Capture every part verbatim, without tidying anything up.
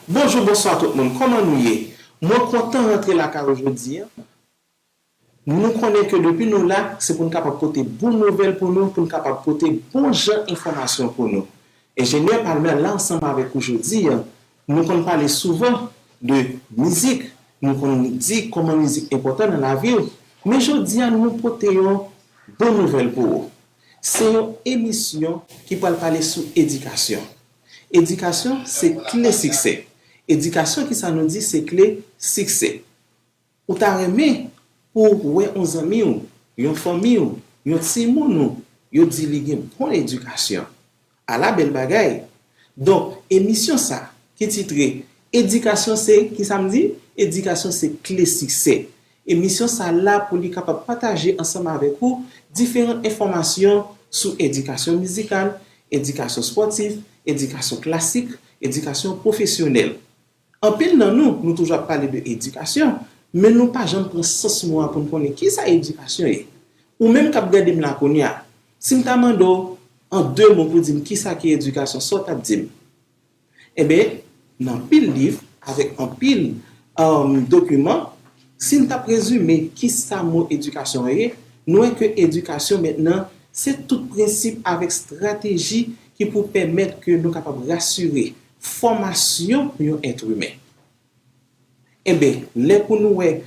Bonjou, bonswa tout moun, kòman nou ye? Mwen kontan rantre lakay ou jodi a. Nou konnen ke depi nou la, se pou n kapab pote bon nouvèl pou nou, pou n kapab pote bon jan enfòmasyon pou nou. Enjenyè Palmer la ansanm avèk ou jodi a, nou konn pale souvan de mizik, nou konn di kòman mizik enpòtan nan lavi w, men jodi a nou pote yon bon nouvèl pou ou. Se yon emisyon ki pral pale sou edikasyon. Edikasyon se kle siksè. Edikasyon, kisa nou di, se kle siksè. Ou ta renmen pou w wè yon zanmi w, yon fanmi w, yon timoun ou, yo di li gen bon edikasyon. Ala bèl bagay! Donk, emisyon sa ki titre Edikasyon se, kisa m di? Edikasyon se kle siksè. Emisyon sa la pou li kapab pataje ansanm avèk ou diferan enfòmasyon sou edikasyon mizikal, edikasyon espòtif, edikasyon klasik, edikasyon pwofesyonèl. Anpil nan nou, nou toujou ap pale de edikasyon, men nou pa janm pran sans mo a pou n konnen kisa edikasyon ye. Ou menm k ap gade m la kounye a, si m ta mande w an de mo pou di m kisa ki edikasyon, sa w t ap di m? Enben, nan anpil liv, avèk anpil, um, dokiman, si n t ap rezime kisa mo edikasyon an ye, nou wè ke edikasyon mentnan, se tout prensip avèk estrateji ki pou pèmèt ke nou kapab asire fòmasyon yon èt imen. Enben, lè pou nou wè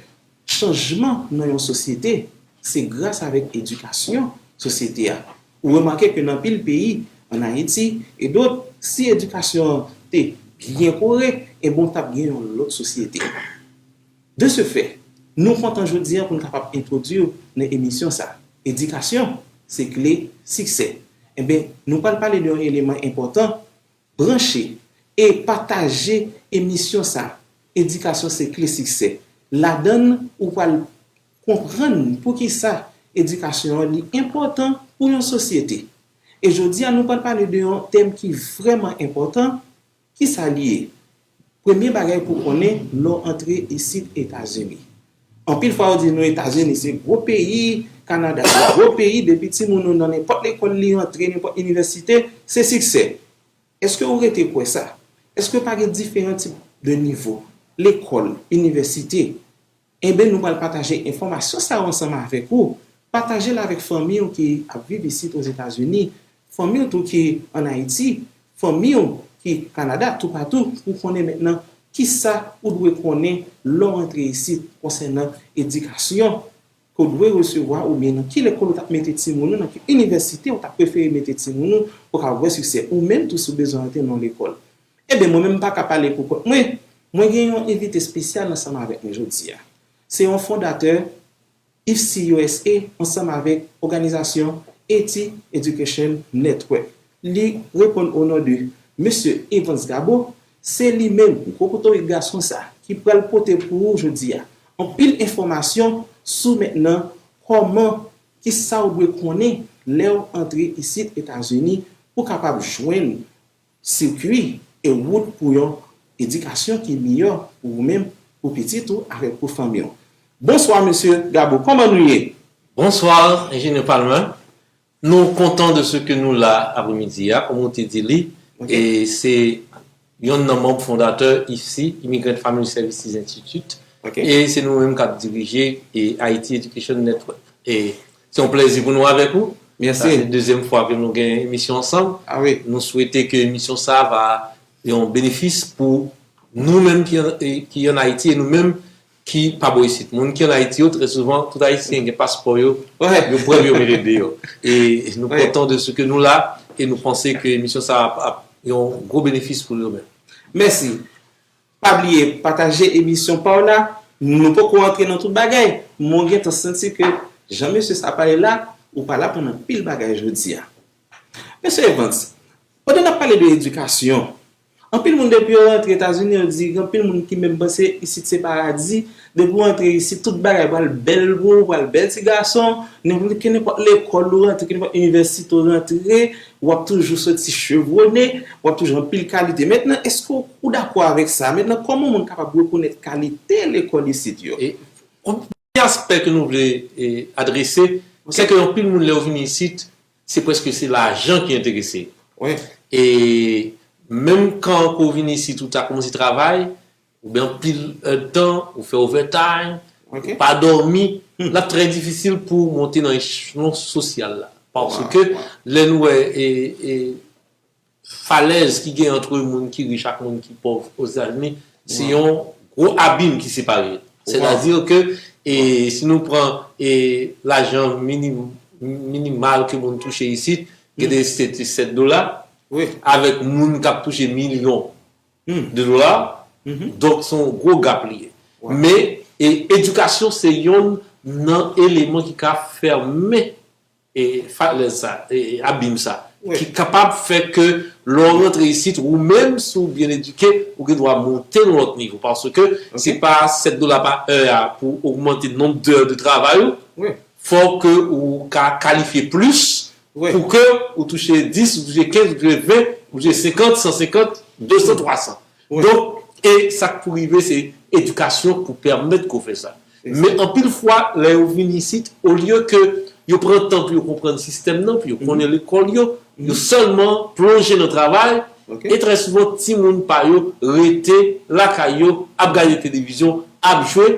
chanjman nan yon sosyete, se gras avèk edikasyon sosyete a. Ou remake ke nan anpil peyi, ann Ayiti e dòt, si edikasyon an te byen kore, enben, w t ap gen yon lòt sosyete. De ce fait, nou kontan jodi a pou n kapab entwodui w nan emisyon sa. Edikasyon se kle siksè. Enben, nou pral pale de yon eleman enpòtan, branche e pataje emisyon sa, Edikasyon se kle siksè. Ladan l, ou pral konprann poukisa edikasyon an li enpòtan pou yon sosyete. E jodi a, nou pral pale de yon tèm ki vrèman enpòtan. Kisa li ye? Premye bagay pou w konnen lè w antre isit Etazini. Anpil fwa, yo di nou Etazini se gwo peyi, Kanada se gwo peyi, depi timoun ou nan nenpòt lekòl li antre, nenpòt inivèsite, se siksè. Èske ou rete kwè sa? Èske pa gen diferan tip de nivo, lekòl, inivèsite? Enben, nou pral pataje enfòmasyon sa yo ansanm avèk ou. Pataje l avèk fanmi w ki ap viv isit Ozetazini, fanmi w tou ki ann Ayiti, fanmi w ki Kanada, toupatou, pou konnen mentnan kisa ou dwe konnen lè w antre isit konsènan edikasyon ke w dwe resevwa, oubyen nan ki lekòl ou t ap mete timoun ou, nan ki inivèsite ou t ap prefere mete timoun ou pou w ka wè siksè. Ou menm tou, si w bezwen antre nan yon lekòl. Ebyen, mwen menm, m pa ka pale pou kont mwen. Mwen gen yon envite espesyal ansanm avèk mwen jodi a. Se yon fondatè I F C U S A ansanm avèk òganizasyon Haiti Education Network. Li reponn o non de Mesye Evans Gabo. Se li menm, gwo kokorat gason sa, ki pral pote pou ou jodi a anpil enfòmasyon sou mentnan kòman, kisa w dwe konnen lè w antre isit Etazini pou w kapab jwenn sikui e wout pou yon edikasyon ki miyò pou ou menm, pou pitit ou, avèk pou fanmi w. Bonswa, Mesye Gabo, kòman nou ye? Bonswa, Enjenyè Palmer. Nou kontan de ce que nou la apremidi a, kòm ou te di li, e se yonn nan manm fondatè I F C, Immigrant Family Services Institute, e se nou menm k ap dirije e Haiti Education Network. E se yon plèzi pou nou avèk ou. Sa se dezyèm fwa ke nou gen emisyon ansanm. Nou swete ke emisyon sa va yon benefis pou nou menm ki, ki ann Ayiti e nou menm ki pa bò isit. Moun ki ann Ayiti yo, trè souvan, tout Ayisyen gen paspò yo, yo pran l, yo mete deyò. E nou kontan de ce que nou la, e nou panse ke emisyon sa ap, ap yon gwo benefis pou yo menm. Mèsi. Pa bliye pataje emisyon pa w la. Nou poko antre nan tout bagay, men w gentan santi ke jan mesye sa pale la, ou pral aprann anpil bagay jodi a. Mesye Evans, pandan n ap pale de edikasyon, anpil moun depi yo rantre Etazini, yo di, gen anpil moun ki menm panse isit se paradi. Depi w antre isit, tout bagay pral bèl pou ou, pral bèl ti gason. Nenpòt, kenenpòt lekòl ou rantre, kenenpòt inivèsite ou rantre, w ap toujou soti chevrone, w ap toujou anpil kalite. Mentnan, èske w, ou dakò avèk sa? Mentnan, kòman yon moun kapab rekonèt kalite lekòl isit yo? E, premye aspè ke nou vle, e, adrese, se ke anpil moun, lè yo vini isit, se prèske se lajan ki enterese yo. E menm kan ke w vin isit, ou ta kòmanse travay, oubyen anpil èdtan, ou fè overtime, ou pa dòmi, l ap trè difisil pou w monte nan echelon sosyal la. Paske lè nou wè e, e, falèz ki gen ant moun ki rich ak moun ki pòv Ozetazini, se yon gwo abim ki separe yo. Sètadi ke, e, si nou pran, e, lajan minim, minimal ke moun touche isit, gen de se te sèt dola, avèk moun k ap touche milyon de dola, donk se yon gwo gap li ye. Men, e, edikasyon se yonn nan eleman ki ka fèmen e, falèz sa, e, abim sa, ki kapab fè ke lè w rantre isit, ou menm, si w byen edike, ou gen dwa monte nan lòt nivo. Paske se pa sèt dola pa è a pou ogmante nonb dè de travay ou. Fò ke ou ka kalifye plis pou ke ou touche dis, ou touche kenz, ou touche ven, ou touche senkant, san senkant, de san, twa san. Donk, e sa k pou rive, se edikasyon pou pèmèt ke w fè sa. Men anpil fwa, lè yo vin isit, olye ke yo pran tan pou yo konprann sistèm nan, pou yo konnen lekòl yo, yo sèlman plonje nan travay, e trè souvan, timoun pa yo rete lakay yo, ap gade televizyon, ap jwe,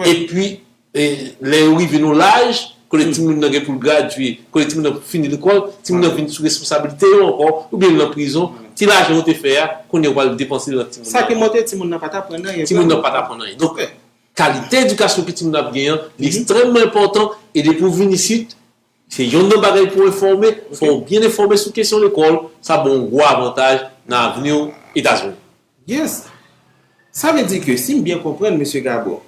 epi, e, lè yo rive nan laj, kote timoun nan gen pou l gradye, kote timoun nan fini lekòl, timoun nan vin sou responsablite yo ankò, oubyen l nan prizon, ti lajan yo te fè a, kounye a yo pral depanse l nan timoun nan. Sa ki montre timoun nan pa t aprann anyen. Timoun nan pa t aprann anyen. Donk, kalite edikasyon ke timoun ap gen an, li ekstrèmman enpòtan, e depi w vin isit, se yonn nan bagay pou w enfòme, fò w byen enfòme sou kesyon lekòl, sa ba w yon gwo avantaj nan avni w Etazini. Yes. Sa vle di ke, si m byen konprann, mesye Gabo,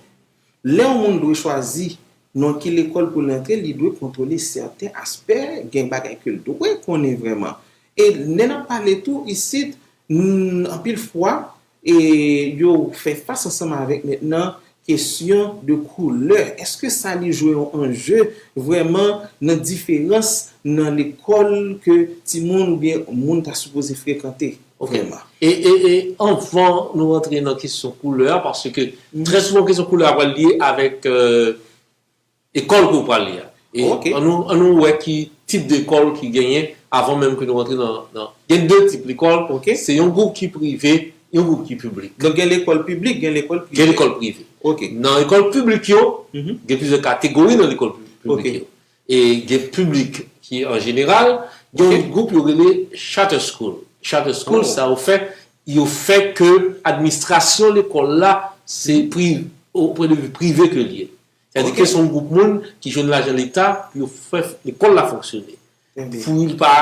lè yon moun dwe chwazi nan ki lekòl pou l antre, li dwe kontwole sèten aspè, gen bagay ke l dwe konnen vrèman. E lè n ap pale tou isit, n- anpil fwa, e yo fè fas ansanm avèk mentnan kesyon de koulè. Èske sa li jwe yon anje vrèman nan diferans nan lekòl ke timoun oubyen moun ta sipoze frekante vrèman? E, e, e anvan nou rantre nan kesyon koulè a, paske trè souvan kesyon koulè a pral lye avèk, e, ekòl ke w pral ye a. E ann nou, ann nou wè ki tip de ekòl ki genyen avan menm ke nou rantre nan, nan, gen de tip lekòl. Se yon gwoup ki prive, yon gwoup ki piblik. Donk gen lekòl piblik, gen lekòl prive. Gen lekòl prive. Nan lekòl piblik yo, gen plizyè kategori nan lekòl pi- piblik yo. E gen piblik ki an jeneral, gen yon gwoup yo rele charter school. Charter school, sa yo fè, yo fè ke administrasyon lekòl la se pri- o pwen de vi prive ke l ye. Sètadi ke se yon gwoup moun ki jwenn lajan leta pou yo fè lekòl la fonksyone. Pou li pa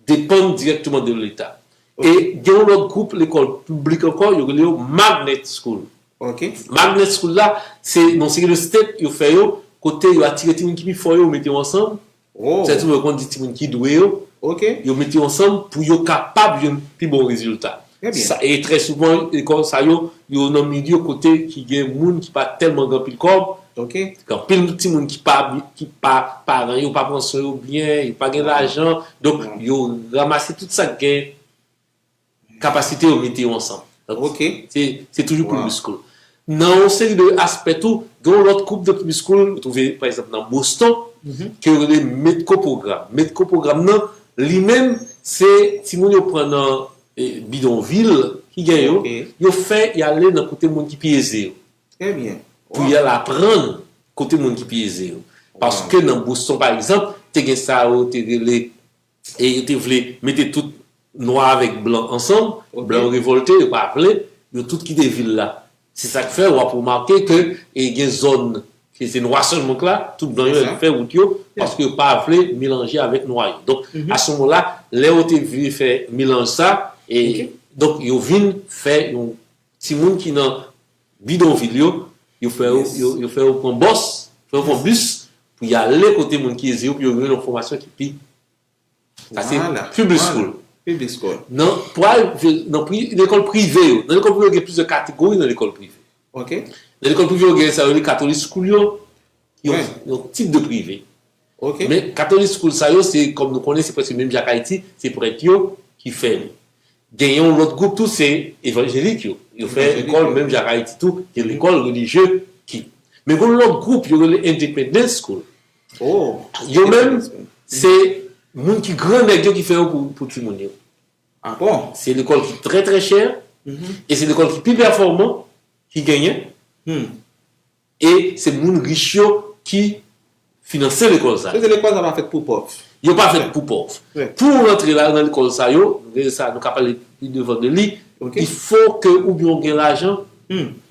depann dirèkteman de leta. E gen yon lòt gwoup lekòl piblik ankò, yo rele yo magnet school. Magnet school la, se nan seri de state yo fè yo, kote yo atire timoun ki pi fò yo, yo mete yo ansanm. Sètadi yo konn di timoun ki dwe yo, yo mete yo ansanm pou yo kapab jwenn pi bon rezilta. Sa, e trè souvan, lekòl sa yo, yo nan milye kote ki gen moun ki pa tèlman gen anpil kòb. Gen anpil timoun ki pa, ki pa, paran yo pa pran swen yo byen, yo pa gen lajan. Donk, yo ranmase tout sa k gen kapasite yo mete yo ansanm. Donk, se, se toujou public school. Nan yon seri de aspè tou, gen yon lòt gwoup de public school, ou twouve, pa egzanp, nan Boston, ke yo rele Medco Program. Medco Program nan, li menm, se timoun yo pran nan, e, bidonvil ki gen yo, yo fè y ale nan kote moun ki pi eze yo. Pou y al aprann kote moun ki pi eze yo. Paske nan Boston, pa egzanp, te gen sa yo te rele, e yo te vle mete tout nwa avèk blan ansanm, blan yo revòlte, yo pa vle, yo tout kite vil la. Se sa k fè w ap remake ke, e, gen zòn ke se nwa sèlman k la, tout blan yo fè wout yo, paske yo pa vle melanje avèk nwa yo. Donk, a se moman la, lè yo te vle fè melanj sa, e, donk, yo vin fè yon timoun ki nan bidonvil yo, yo fè yo, yo, yo fè yo pran bòs, fè yo pran bis, pou y ale kote moun ki eze yo, pou yo jwenn yon fòmasyon ki pi. Sa se public school. Nan, pou al nan pri- lekòl prive yo. Nan lekòl prive yo, gen plizyè kategori nan lekòl prive. Nan lekòl prive yo, gen sa yo rele Catholic school yo, yon, yon tip de prive. Men Catholic school sa yo, se, kòm nou konnen, se prèske menm jan ak Ayiti, se prèt yo ki fè li. Gen yon lòt gwoup tou, se evanjelik yo. Yo fè lekòl menm jan ak Ayiti tou, gen lekòl relijye ki. Men gen yon lòt gwoup, yo rele independent school. Yo menm, se moun ki gran nèg yo ki fè yo pou, pou timoun yo. Ah bon? Se lekòl ki trè, trè chè, e se lekòl ki pi pèfòman ki genyen, e se moun rich yo ki finanse lekòl sa yo. Se lekòl sa pa fèt pou pòv. Yo pa fèt pou pòv. Pou w rantre la nan lekòl sa yo, nou ka pale pi devan de li, il faut que oubyen w gen lajan,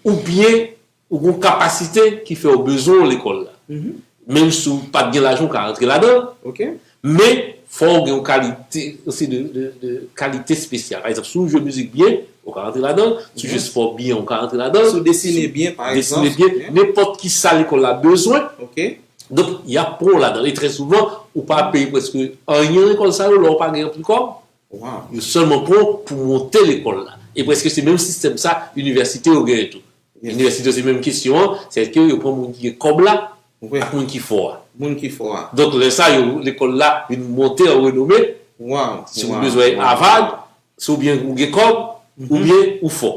oubyen ou gen yon kapasite ki fè w bezwen w lekòl la. Menm si w pa t gen lajan, w ka rantre ladan l. Men, fò w gen yon kalite, yon seri de, de, de kalite espesyal. Pa egzanp, si w jwe mizik byen, ou ka rantre ladan l. Si w jwe spò byen, ou ka rantre ladan l. Si w desine byen, pa egzanp. Desine byen, nenpòt ki sa lekòl la bezwen. Donk, y ap pran w ladan l. E trè souvan, ou pa peye prèske anyen lekòl sa yo, lè w pa gen anpil kòb. Yo sèlman pran w pou monte lekòl la. E prèske se menm sistèm sa, inivèsite yo genyen tou. Inivèsite se menm kesyon an, sètadi yo pran moun ki gen kòb la ak moun ki fò a. Moun ki fò a. Donk, lè sa yo, lekòl la vin monte an renome. Si w bezwen Harvard, se oubyen ou gen kòb, oubyen ou fò.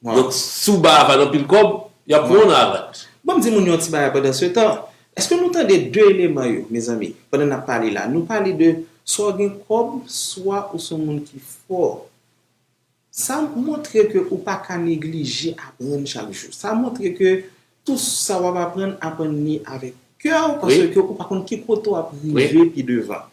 Donk, si w ba Harvard anpil kòb, y ap pran w nan Harvard. Ban m di moun yon ti bagay pandan se tan. Èske nou tande de eleman yo, mezanmi, pandan n ap pale la? Nou pale de swa w gen kòb, swa ou se yon moun ki fò. Sa montre ke ou pa ka neglije aprann chak jou. Sa montre ke tou sa w ap aprann, aprann li avèk kè w, paske ou pa konn ki kote w ap rive pi devan.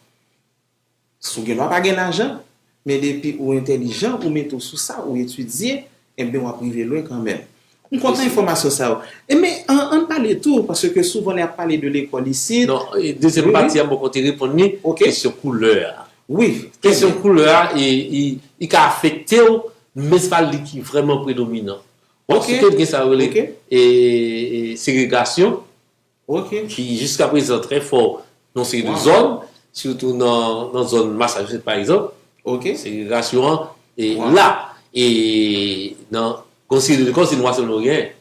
Si w gen dwa pa gen lajan, men depi ou entèlijan, ou mete w sou sa, ou etidye, enben w ap rive lwen kanmenm. M kontan enfòmasyon sa yo. E men, ann, ann pale tou, paske souvan lè y ap pale de lekòl isit. Non, e dezyèm pati a, m poko te reponn li, kesyon koulè a. Wi. Kesyon koulè a, e, e, li ka afekte w, men se pa li ki vrèman predominan. Paske gen sa yo rele, e, e, segregasyon, ki jiskaprezan trè fò nan yon seri de zòn, sitou nan, nan zòn Massachusetts, pa egzanp. Segregasyon an, e, la. E nan, gen yon seri de lekòl, se nwa sèlman yo genyen.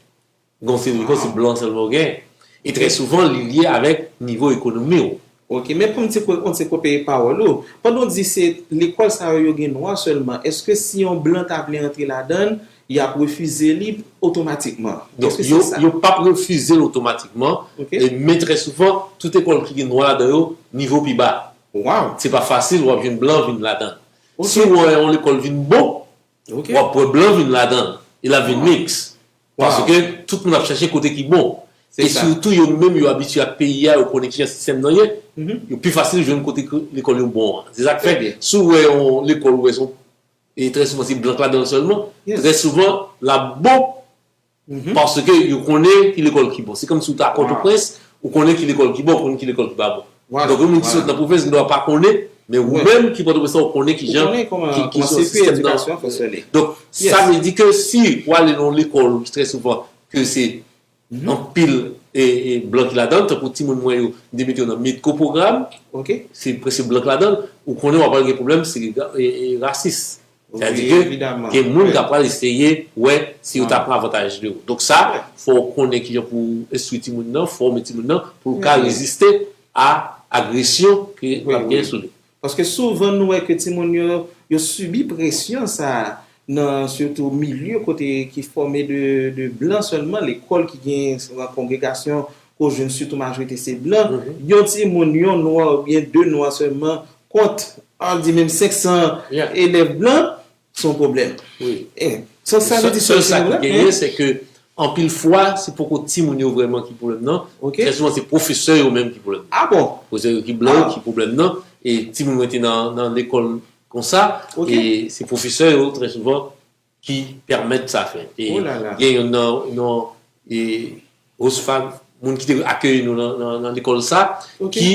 Gen yon seri de lekòl, se blan sèlman yo genyen. E trè souvan, li lye avèk nivo ekonomi w. Ok, men pou m ti kwe-, yon ti koupe pawòl ou. Pandan w di se lekòl sa yo, yo gen nwa sèlman, èske si yon blan ta vle antre ladan l, y ap refize li otomatikman? Donk, yo, yo p ap refize l otomatikman, e, men trè souvan, tout lekòl ki gen nwa ladan yo, nivo pi ba. Se pa fasil w ap jwenn blan vin ladan l. Si w wè yon lekòl vin bon, w ap wè blan vin ladan l, e l ap vin miks. Paske tout moun ap chèche kote ki bon. E sitou yo menm yo abitye ak peyi a, yo konnen kijan sistèm nan ye. Yo pi fasil jwenn kote ke lekòl yo bon an. Se sa k fè, si w wè yon lekòl, ou wè se yon, e trè souvan se blan k ladan l sèlman, trè souvan l ap bon paske yo konnen ki lekòl ki bon. Se kòmsi w ta Pòtoprens, ou konnen ki lekòl ki bon, ou konnen ki lekòl ki pa bon. Donk, yon moun ki sot nan pwovens, gen dwa pa konnen, men ou menm ki Pòtoprens la, ou konnen kijan, ki, ki jan sistèm nan. Donk, sa vle di ke si w ale nan yon lekòl, trè souvan, ke se anpil, e, e, blan ki ladan l, tankou timoun mwen yo, m te mete yo nan Midco Program, se prèske blan k ladan l, ou konnen w ap pral gen pwoblèm, se, e, e, rasis. Sètadi ke gen moun k ap pral eseye wè si yo ta pran avantaj de ou. Donk sa, fò w konnen kijan pou w enstwi timoun nan, fòme timoun nan, pou l ka reziste a agresyon ke l ap gen sou li. Paske souvan nou wè ke timoun yo, yo sibi presyon sa a nan sitou milye kote ki fòme de, de blan sèlman, lekòl ki gen kongregasyon ke w jwenn sitou majorite se blan. Yon timoun, yon nwa oubyen de nwa sèlman kont, ann di menm senk san elèv blan, se yon pwoblèm. Wi. E, sa, sa vle di se yon pwoblèm, men sèl sa ki genyen, se ke anpil fwa, se poko timoun yo vrèman ki pwoblèm nan. Trè souvan, se pwofesè yo menm ki pwoblèm nan. Ah bon? Pwofesè yo ki blan yo ki pwoblèm nan. E timoun mwen te nan, nan lekòl konsa, e se pwofesè yo, trè souvan, ki pèmèt sa fèt. E gen youn nan, nan, e, Rosefa, moun ki te akeyi nou nan, nan, nan lekòl sa, ki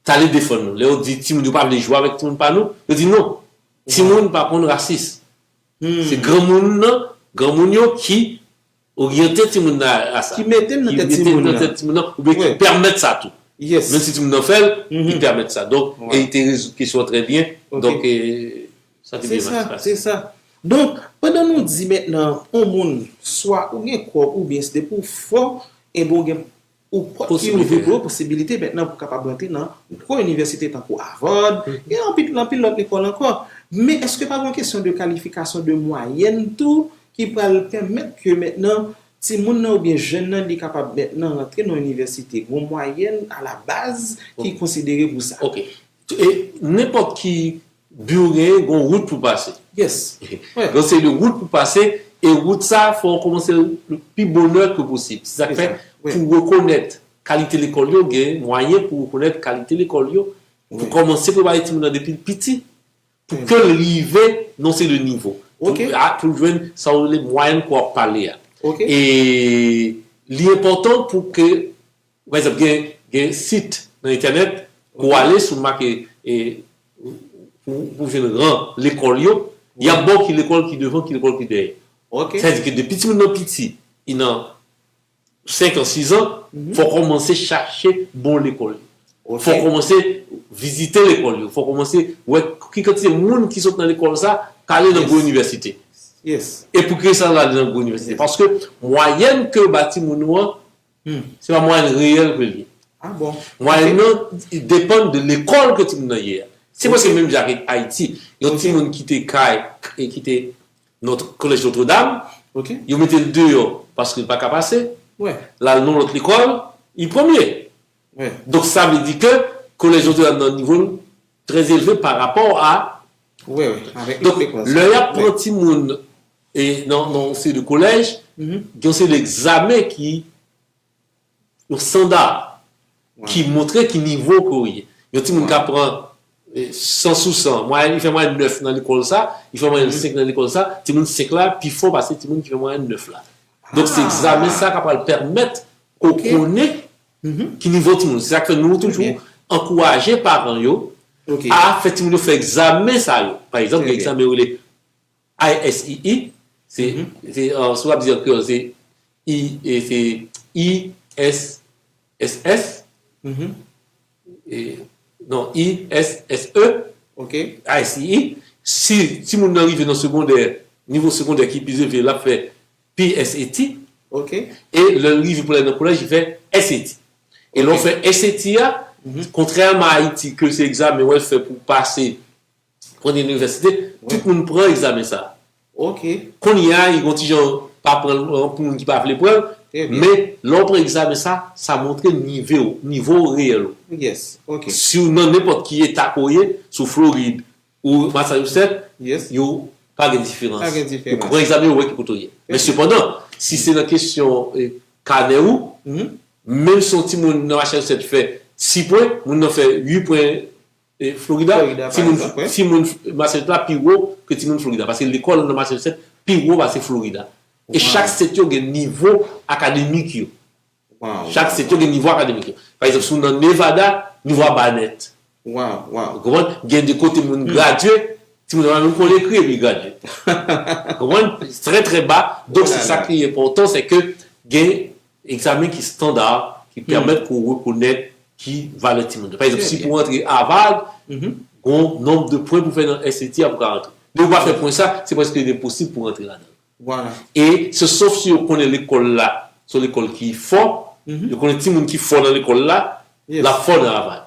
t ale defann nou. Lè yo di timoun yo pa vle jwe avèk timoun pa nou, yo di non. Timoun pa konn rasis. Se granmoun nan, granmoun yo ki oryante timoun nan a sa. Ki mete l nan tèt timoun nan, oubyen ki pèmèt sa tou. Menm si timoun nan fè l, li pèmèt sa. Donk, e li te rezoud kesyon an trè byen. Donk, e, sa te byen mache. Se sa, se sa. Donk, pandan nou di mentnan, yon moun, swa ou gen kòb oubyen se depi w fò, enben w gen, ou pòt ki ouvri pou ou posibilite mentnan pou w kapab rantre nan gwo inivèsite tankou Harvard, e anpil, anpil lòt lekòl ankò. Men èske pa gen yon kesyon de kalifikasyon, de mwayèn tou, ki pral pèmèt ke mentnan timoun nan oubyen jèn nan, li kapab mentnan rantre nan yon inivèsite? Gen yon mwayèn alabaz ki konsidere pou sa? Ok. E nenpòt ki bi w genyen, gen yon wout pou pase. Yes. Wi. Gen yon seri de wout pou pase, e wout sa, fò w kòmanse l pi bonè ke posib. Se sa k fè, pou rekonèt kalite lekòl yo, gen mwayen pou rekonèt kalite lekòl yo, pou kòmanse prepare timoun nan depi l piti, pou ke l rive nan yon seri de nivo. Pou, a, pou l jwenn sa w rele mwayèn ke w ap pale a. E li enpòtan pou ke, pa egzanp, gen, gen sit nan entènèt, pou w ale sou make, e, pou, pou jwenn ran lekòl yo, y ap ba w ki lekòl ki devan, ki lekòl ki dèyè. Sa vle di ke depi timoun nan piti, li nan senk an, sis an, fò w kòmanse chache bon lekòl yo. Fò w kòmanse vizite lekòl yo. Fò w kòmanse wè ki kantite moun ki sot nan lekòl sa k ale nan gwo inivèsite. E pou ki rezon yo ale nan gwo inivèsite? Paske mwayèn ke yo ba timoun ou an, se pa mwayèn reyèl ke l ye. Mwayèn nan depann de lekòl ke timoun nan ye a. Se prèske menm jan ak Ayiti. Yon timoun ki te kay, e ki te Notre, Collège Notre-Dame, yo mete l deyò paske l pa ka pase. L al nan lòt lekòl, li premye. Donk, sa vle di ke Collège Notre-Dame nan nivo l trè elve pa rapò a. Donk, lè y ap pran timoun e nan, nan yon seri de kolèj, gen yon seri de egzamen ki yon estanda ki montre ki nivo ke w ye. Yon timoun ka pran, e, san sou san, mwayèn, li fè mwayèn nèf nan lekòl sa, li fè mwayèn senk nan lekòl sa, timoun senk la pi fò pase timoun ki fè mwayèn nèf la. Donk, se egzamen sa k ap pral pèmèt ou konnen ki nivo timoun. Se sa k fè nou toujou ankouraje paran yo a fè timoun yo fè egzamen sa yo. Pa egzanp, gen egzamen yo rele I S E E, se, se, e, si w ap di an kreyòl, se I, e, se I S S S, e, non, I S S E, I S E E. Si timoun nan rive nan segondè, nivo segondè ki pi elve, l ap fè P S A T. E lè l rive pou l al nan kolèj, li fè S A T. E lè w fè S A T a, kontrèman a Ayiti, ke se egzamen w al fè pou pase pou antre inivèsite, tout moun pran egzamen sa a. Kounye a, li gon ti jan pa pran l pou moun ki pa vle pran l, men lè w pran egzamen sa, sa montre nivo, nivo reyèl ou. Si w nan nenpòt ki eta ke w ye, si w Florid ou Massachusetts, yo pa gen diferans. Ou pran egzamen, yo wè ki kote w ye. Men sepandan, si se nan kesyon, e, kanè ou, menm si yon timoun nan Massachusetts fè sis pwen, moun nan fè uit pwen, e, Florida, timoun, timoun Massachusetts la pi wo ke timoun Florida. Paske lekòl nan Massachusetts pi wo pase Florida. E chak state yo gen nivo akademik yo. Chak state yo gen nivo akademik yo. Pa egzanp, si w nan Nevada, nivo a ba nèt. Ou konprann? Gen de kote moun gradye, timoun nan pa menm konn ekri epi gradye. Ou konprann? Trè, trè ba. Donk, se sa ki enpòtan, se ke gen egzamen ki estanda, ki pèmèt ke w rekonèt ki valè timoun nan. Pa egzanp, si pou w antre Harvard, gon nonb de pwen pou fè nan S A T a pou ka antre. Depi w pa fè pwen sa, se prèske enposib pou w antre ladan l. E se sof si yo konnen lekòl la, se yon lekòl ki fò, yo konnen timoun ki fò nan lekòl la, l ap fò nan Harvard.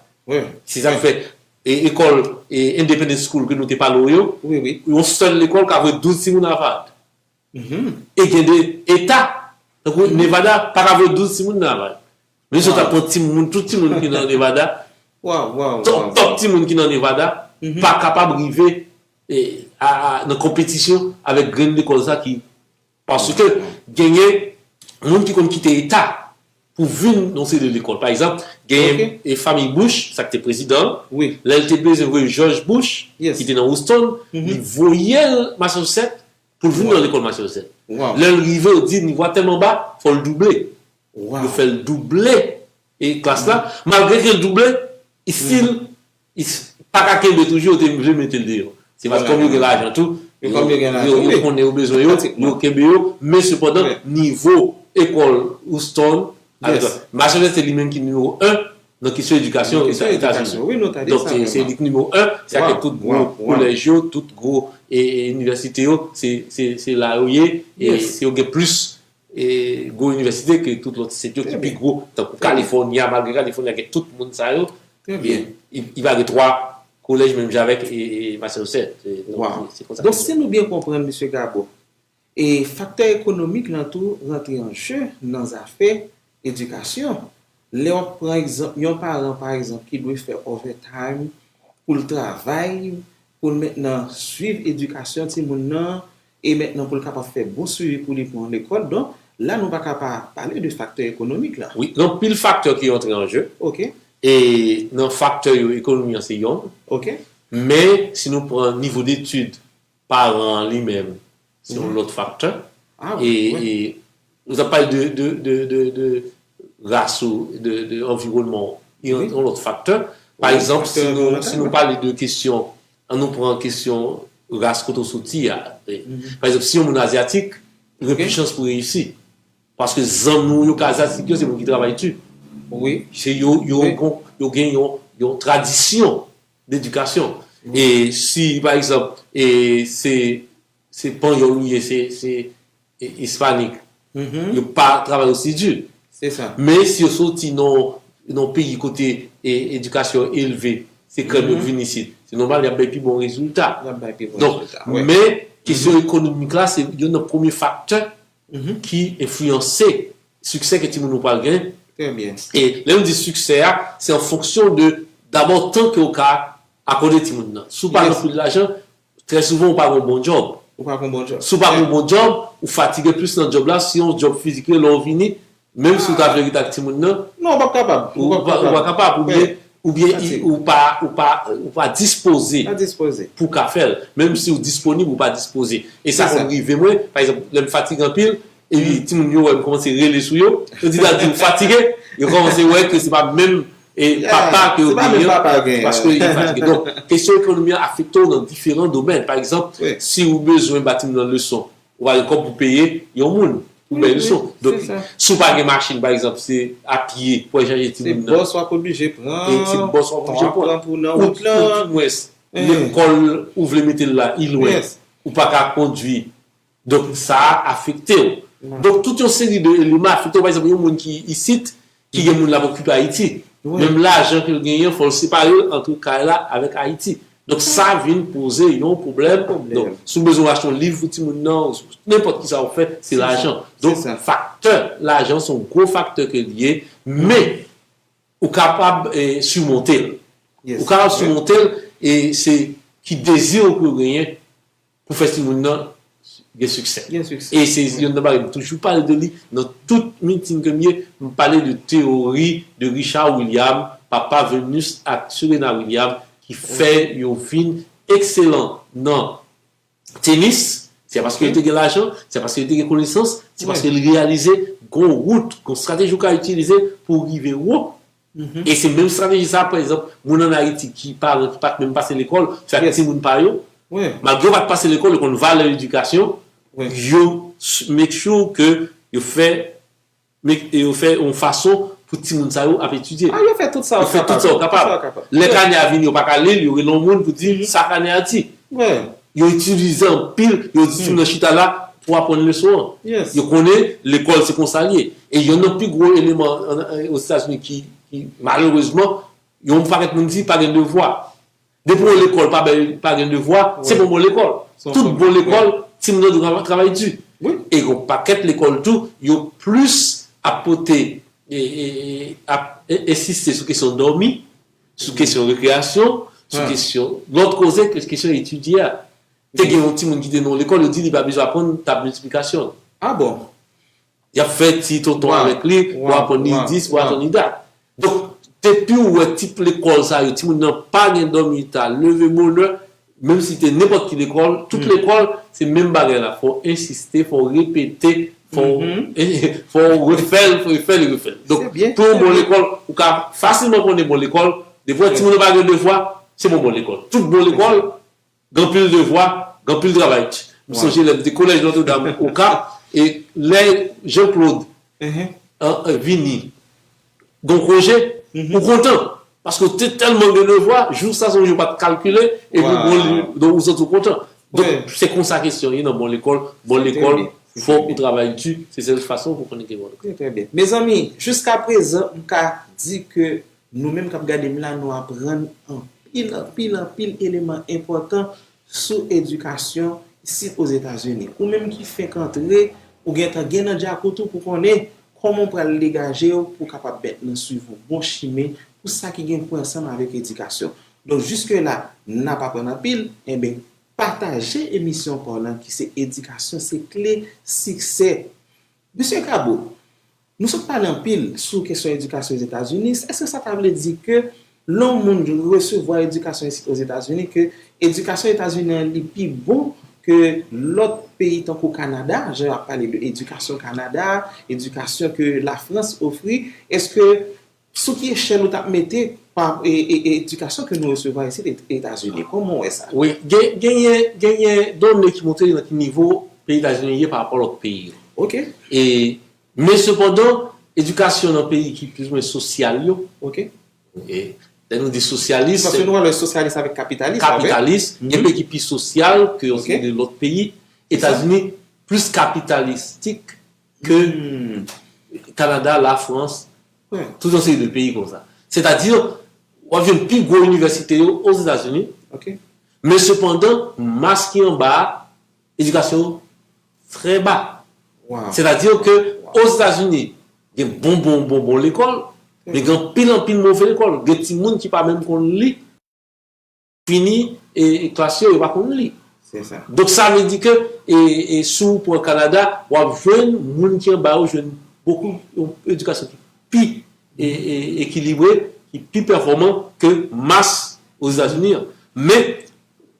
Se sa k fè, e, ekòl, e, Independent School ke nou te pale w yo, yon sèl lekòl ka voye douz timoun Harvard. E gen de eta, tankou Nevada, pa ka voye douz timoun nan Harvard. Men si w ta pran timoun, tout timoun ki nan Nevada, top, top timoun ki nan Nevada, pa kapab rive, e, a, a, nan konpetisyon avèk grenn lekòl sa ki, paske genyen moun ki konn kite eta pou vin nan yon seri de lekòl. Pa egzanp, genyen, e, fanmi Bush, sa k te prezidan, lè l te bezwen voye George Bush, ki te nan Houston, li voye l Massachusetts pou l vin nan lekòl Massachusetts. Lè l rive, yo di nivo a tèlman ba, fò l double. Yo fè l double, e, klas la. Malgre ke l double, li still, li pa ka kenbe toujou, yo te vle mete l deyò. Se paske kòm yo gen lajan tou, yo, yo konnen yo bezwen yo, yo kenbe yo. Men sepandan, nivo ekòl Houston, Massachusetts se li menm ki nimewo en nan kesyon edikasyon Etazini. Donk, se, se li ki nimewo en, se avèk tout gwo kolèj yo, tout gwo, e, e, inivèsite yo, se, se, se la yo ye, e se yo gen plis, e, gwo inivèsite ke tout lòt state yo ki pi gwo, tankou California, malgre California gen tout moun sa yo, e, li, li pa gen twa kolèj menm jan avèk, e, e, Massachusetts. E, donk, se, se konsa. Donk, si nou byen konprann, mesye Gabo, e faktè ekonomik lan tou rantre an je nan zafè edikasyon. Lè w ap pran egzanp, yon paran, pa egzanp, ki dwe fè overtime pou l travay, pou l mentnan swiv edikasyon timoun nan, e mentnan pou l kapab fè bon swivi pou li pou yon lekòl. Donk, la nou pa ka pa pale de faktè ekonomik la. Wi, gen anpil faktè ki antre an je. Ok, E nan faktè yo, ekonomi an se yonn. Ok. Men, si nou pran nivo detid paran an li menm, se yon lòt faktè. Ah, E, wi. E ou t ap pale de, de, de, de, de ras ou, de, de anviwònman ou. Yon, yon lòt faktè. Pa egzanp, si nou, si nou pale de kesyon, an nou pran kesyon ras kote w soti a. Pa egzanp, si yon moun azyatik, li gen plis chans pou reyisi. Paske zanmi w yo k azyatik yo, se moun ki travay di. Wi. Se yo, yo, yo gen yon, yon tradisyon dedikasyon. E si, pa egzanp, e se, se panyòl ou ye, se, se e, ispanik, yo pa travay osi di. Se sa. Men si yo soti nan, nan peyi kote e, edikasyon elve, se krèm yo k vin isit. Se nòmal, y ap bay pi bon rezilta. Y ap bay pi bon Donk, rezilta. Wi. Men kesyon ekonomik la, se youn nan premye faktè ki enfliyanse siksè ke timoun ou pral gen. Trè byen. E lè nou di siksè a, se an fonksyon de, dabò, tan ke w ka akòde timoun nan. Si w pa gen anpil lajan, trè souvan ou pa gen yon bon djòb. Ou pa gen yon bon djòb. Si w pa gen yon bon djòb, ou fatige plis nan djòb la, si yon djòb fizik, lè w vini, menm si w ta vle rete ak timoun nan, Non, ou p ap kapab. ou pa, ou pa kapab, oubyen, oubyen Fatig. ou pa, ou pa, ou pa dispoze Pa dispoze. pou w ka fè l. Menm si w disponib, ou pa dispoze. E sa Se sa. Konn rive mwen, pa egzanp, lè m fatige anpil, epi timoun yo wè m kòmanse rele sou yo, yo di, "Dadi, ou fatige?" Yo kòmanse wè ke se pa menm e Yeah, papa ke se yo pa menm genyen, papa genyen. Paske yo fatige. Donk, kesyon ekonomi an afekte w nan diferan domèn. Pa egzanp, Wi. Si w bezwen ba timoun nan leson, ou pa gen kòb pou peye yon moun pou bay leson. Donk, se sa. Si w pa gen machin, pa egzanp, se a pye pou al chache Se timoun nan. Bòs w ap oblije pran. E se bòs w ap oblije Tan w ap pran. Pran pou nan Ou, wout lan. ou, di mwens, Eh. Lekòl ou vle mete l la, li lwen. Yes. Ou pa ka kondwi. Donk, sa a afekte w. Non. Donk, tout yon seri de eleman afekte w. Pa egzanp, yon moun ki isit, ki gen moun l ap okipe Ayiti. Wi. Menm lajan ke l genyen, fò l separe l ant kay la avèk Ayiti. Donk, sa vin poze yon pwoblèm. Pwoblèm. Donk, si w bezwen achte yon liv pou timoun nan, ou nenpòt ki sa w fè, se Se sa. lajan. Se Donk, sa. Faktè lajan se yon gwo faktè ke l ye, men ou kapab eh, simonte l. Yes. Ou kapab simonte l, e se ki dezi ou ke w genyen pou fè timoun nan gen siksè. Gen siksè. E se youn nan bagay m toujou pale de li nan tout meeting ke m ye, m pale de teyori de Richard William, papa Venus ak Serena William, ki fè yo vin ekselan nan tenis, se paske yo te gen lajan, se paske yo te gen konesans, se paske li reyalize gon wout, gon estrateji ou ka itilize pou w rive wo. E se menm estrateji sa, pa egzanp, moun ann Ayiti ki paran ki pa t menm pase lekòl, fè ak timoun pa yo, Wi. Malgre yo pa t pase lekòl, yo konn valè edikasyon, Wi. Yo s- make sure ke yo fè make- yo fè yon fason pou timoun sa yo ap etidye. Ah, yo fè tout sa Yo yo fè tout sa yo kapab. Tout sa yo kapab. Lè kanè a vini, yo pa ka li l, yo rele yon moun pou di sa kanè a di. Wi. Yo itilize anpil, yo di timoun nan chita la pou aprann leson an. Yes. Yo konnen lekòl se konsa l ye. E youn nan pi gwo eleman an- an- Ozetazini ki, ki malerezman, yon pakèt moun di pa gen devwa. Depi yon lekòl pa bay, pa gen devwa, se pa yon bon lekòl. Se yon Tout bon bon lekòl. Lekòl, timoun nan dwe travay di. Wi. E yon pakèt lekòl tou, yo plis ap pote, e, e, e, ap e- ensiste sou kesyon dòmi, sou kesyon rekreyasyon, sou Ah. Kesyon lòt koze ke kesyon etidye a. Te gen yon timoun ki te nan yon lekòl, yo di li pa bezwen aprann tab miltiplikasyon. Ah bon? Y ap fè ti tonton Wow. Avèk li, pou Wow. aprann li Wow. dis, pou Wow. Aprann li dat. Donk, depi ou wè tip lekòl sa yo, timoun nan pa gen dòmi ta, leve bonè, menm si te nenpòt ki lekòl, tout lekòl, se menm bagay la. Fò w ensiste, fò w repete, fò w fò w refè l, fò w refè l, refè l. Donk, Se byen, pou yon se bon byen. Lekòl, ou ka fasilman konnen bon lekòl, depi w wè timoun nan pa gen devwa, se pa yon bon lekòl. Tout bon lekòl, gen anpil devwa, gen anpil travay. M sonje lè m te kolèj Notre-Dame Okap, e lè Jean-Claude Mhm. an- an vini, gen konje, ou kontan. Paske w te tèlman gen devwa, jou sa se yon jou w pa t kalkile, epi Wow. bon, li- donk ou santi w kontan. Donk, Wi. Se konsa kesyon ye nan bon lekòl. Bon Se lekòl, trè byen. Fòk ou travay di, se sèl fason pou konnen ke bon lekòl. Trè, trè byen. Mezanmi, jiska prezan, m ka di ke nou menm k ap gade m la, nou aprann anpil, anpil, anpil eleman enpòtan sou edikasyon isit Ozetazini. Ou menm ki fenk antre, ou gentan gen nan djakout ou pou konnen kòman w pral degaje w pou w kapab mèt nan swiv yon bon chimen pou sa ki gen pou wè ansanm avèk edikasyon. Donk, jiske la, n ap aprann anpil, enben, pataje emisyon pa w lan ki se Edikasyon se kle siksè. Mesye Gabo, nou sot pale anpil sou kesyon edikasyon Ozetazini. Èske sa ta vle di ke lè yon moun resevwa edikasyon isit Ozetazini, ke edikasyon Etazini an li pi bon ke lòt peyi tankou Kanada, jan y ap pale de edikasyon Kanada, edikasyon ke Lafrans ofri? Èske sou ki echèl ou t ap mete pa, e, e, e, edikasyon ke nou resevwa isit Etazini? Kòman w wè sa? Wi, gen, genyen, genyen done ki montre nan ki nivo peyi Etazini ye pa rapò lòt peyi yo. Ok. E, men sepandan, edikasyon nan peyi ki plizoumwen sosyal yo, Ok. e, lè nou di sosyalis, Paske nou wè sosyalis avèk kapitalis, pa vre? kapitalis, gen peyi ki pi sosyal ke yon Ok. seri de lòt peyi. Se sa. Etazini plis kapitalistik ke Hmm. Kanada, Lafrans, Wi. tout yon seri de peyi konsa. Sètadi, w ap jwenn pi gwo inivèsite yo Ozetazini, Ok. men sepandan, mas ki anba a, edikasyon yo trè ba. Wow. Sètadi ke Wow. Ozetazini, gen bon, bon, bon, bon lekòl, Trè men ba. gen anpil, anpil move lekòl. Gen timoun ki pa menm konn li, fini e, e klas yo, yo pa konn li. Se sa. Donk, sa vle di ke, e, e, si w pran Kanada, w ap jwenn moun ki anba yo jwenn bokou, yon edikasyon ki pi, e, e, ekilibre, ki pi pèfòman ke mas Ozetazini an. Men,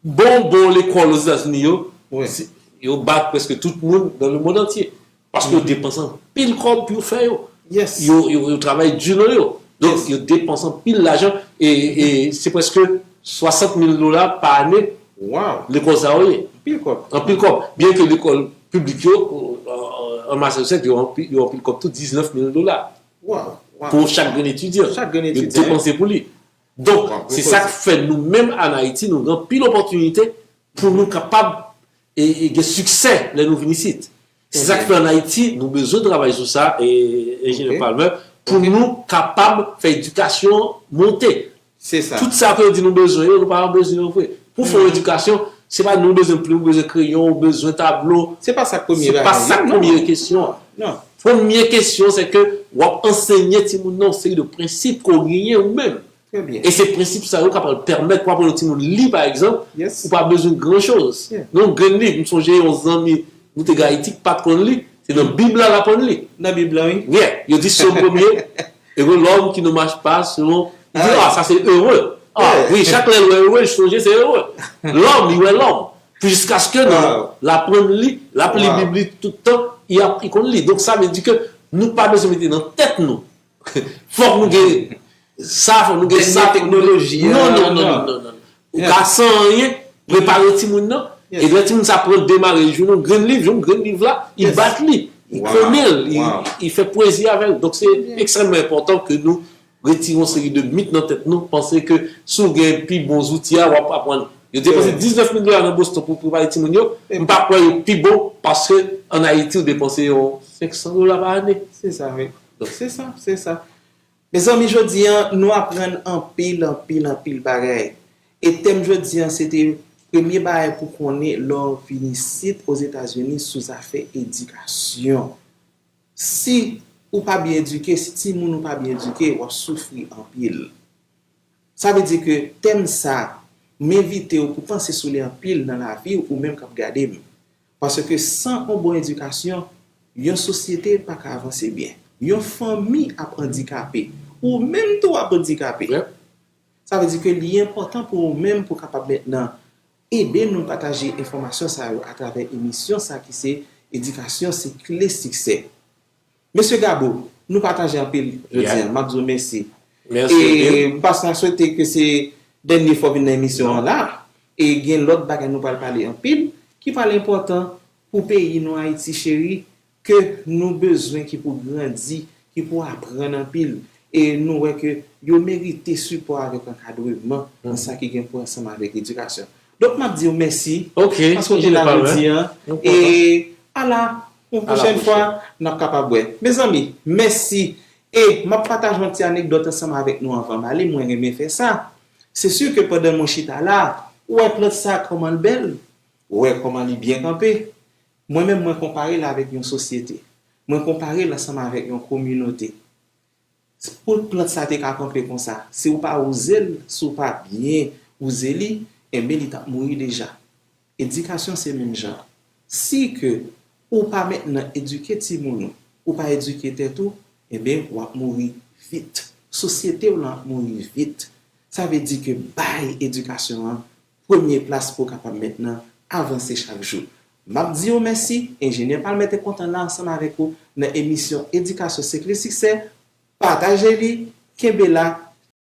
bon, bon lekòl Ozetazini yo, Wi. se, yo bat prèske tout moun dans le monde entier. Paske yo depanse anpil kòb pou yo fè yo. Yes. Yo, yo, yo travay di nan yo. Donk, Yes. yo depanse anpil lajan e, e se prèske swasant mil dola pa ane Wow. lekòl sa yo ye. Anpil kòb. Anpil kòb. Byen ke lekòl piblik yo, euh, an Massachusetts, yo anpil, yo anpil kòb tou, diznèf mil dola Wow. Wow. pou chak grenn etidyan. Chak grenn Yo etidyan. depanse pou li. Donk, Wow, se sa k fè nou menm ann Ayiti, nou gen anpil opòtinite pou nou kapab e, e gen siksè lè nou vin isit. Se sa k fè ann Ayiti, nou bezwen travay sou sa, e, enjenyè Ok. Palmer, pou Ok. nou kapab fè edikasyon monte. Se sa. Tout sa ke yo di nou bezwen yo, nou pa bezwen yo vre. Pou fè yon edikasyon, se pa nou bezwen plim, ou bezwen kreyon, ou bezwen tablo. Se pa sa k premye Se pa bagay, sa k non. premye kesyon an. Non. Premye kesyon, se ke w ap ansenye timoun nan yon seri de prensip ke w genyen ou menm. Trè byen. E se prensip sa yo k ap pèmèt w aprann yon timoun li, pa egzanp, Yes. ou pa bezwen gran choz. Yeah. Yon grenn liv, m sonje yon zanmi nou te gen Ayiti ki pa t konn li, se nan Bib la l aprann li. Nan Bib la, wi. Yeah, yo di Sòm premye, heureux l'homme qui ne marche pas selon, li di, Ah. ah, sa se ere. Ah, Yeah. wi, chak lè l wè ere, li sonje se ere. Lòm, li wè lòm. Jiskaske nan Wow. l aprann li, l ap li Wow. Bib li tout tan, li ap, li konn li. Donk, sa vle di ke nou pa bezwen mete nan tèt nou. Fòk nou gen sa, fòk nou gen Dènye sa, fòk nou gen teknoloji, Non, ah, non, non, non. non, non, non. Ou Yeah. ka san anyen, prepare timoun nan. Yes. E lè timoun sa pran demare, li jwenn yon grenn liv, yon grenn liv la, li Yes. bat li, li Wow. konnen l, li, Wow. li fè pwezi avè l. Donk, se Yeah. ekstrèmman enpòtan ke nou retire yon seri de mit nan tèt nou, panse ke si w gen pi bon zouti a, w ap aprann. Yo depanse Yeah. diznèf mil dola nan Boston pou prepare timoun yo, Yeah. m pa kwè yo pi bon, paske ann Ayiti, ou depanse yon senk san dola pa ane. Se sa, wi. Donk, Se sa, se sa. Mezanmi, jodi a, nou aprann anpil, anpil, anpil bagay. E tèm jodi a, se te premye bagay pou konnen lè w vin isit Ozetazini sou zafè edikasyon. Si ou pa byen edike, si timoun ou pa byen edike, w ap soufri anpil. Sa vle di ke tèm sa, m envite w pou panse sou li anpil nan lavi w, ou menm k ap gade m. Paske san yon bon edikasyon, yon sosyete pa ka avanse byen. Yon fanmi ap andikape. Ou menm tou w ap andikape. Yep. Sa vle di ke li enpòtan pou ou menm pou w kapab mentnan ede nou pataje enfòmasyon sa yo atravè emisyon sa ki se Edikasyon se kle siksè. Mesye Gabo, nou pataje anpil jodi a. Yeah. M ap di w mèsi. Mèsi, E Bill. m pa ta swete ke se dènye fwa w vin nan emisyon an Non. la. E gen lòt bagay nou pral pale anpil, ki pral enpòtan pou peyi nou Ayiti cheri, ke nou bezwen, ki pou grandi, ki pou aprann anpil. E nou wè ke yo merite sipò avèk ankadreman nan Mhm. sa ki gen pou wè ansanm avèk edikasyon. Donk, m ap di w mèsi Ok, paske w te la jodi a. Enjinè Palmer. E ala, yon Ala pwochèn fwa, pwochèn. n ap kapab wè. Mezanmi, mèsi. E m ap pataje yon ti anekdòt ansanm avèk nou anvan m ale, mwen renmen fè sa. Se si ke pandan mwen chita la, ou wè plant sa kòman l bèl, ou wè kòman li byen kanpe. Mwen menm, mwen konpare l avèk yon sosyete. Mwen konpare l ansanm avèk yon kominote. Pou plant sa te ka kanpe konsa, si w pa wouze l, si w pa byen wouze li, enben li t ap mouri deja. Edikasyon se menm jan. Si ke ou pa mentnan edike timoun ou, ou pa edike tèt ou, enben w ap mouri vit. Sosyete w lan ap mouri vit. Sa vle di ke bay edikasyon an premye plas pou w kapab mentnan avanse chak jou. M ap di w mèsi, Enjenyè Palmè te kontan la ansanm avèk ou nan emisyon Edikasyon se kle siksè. Pataje li, kenbe la,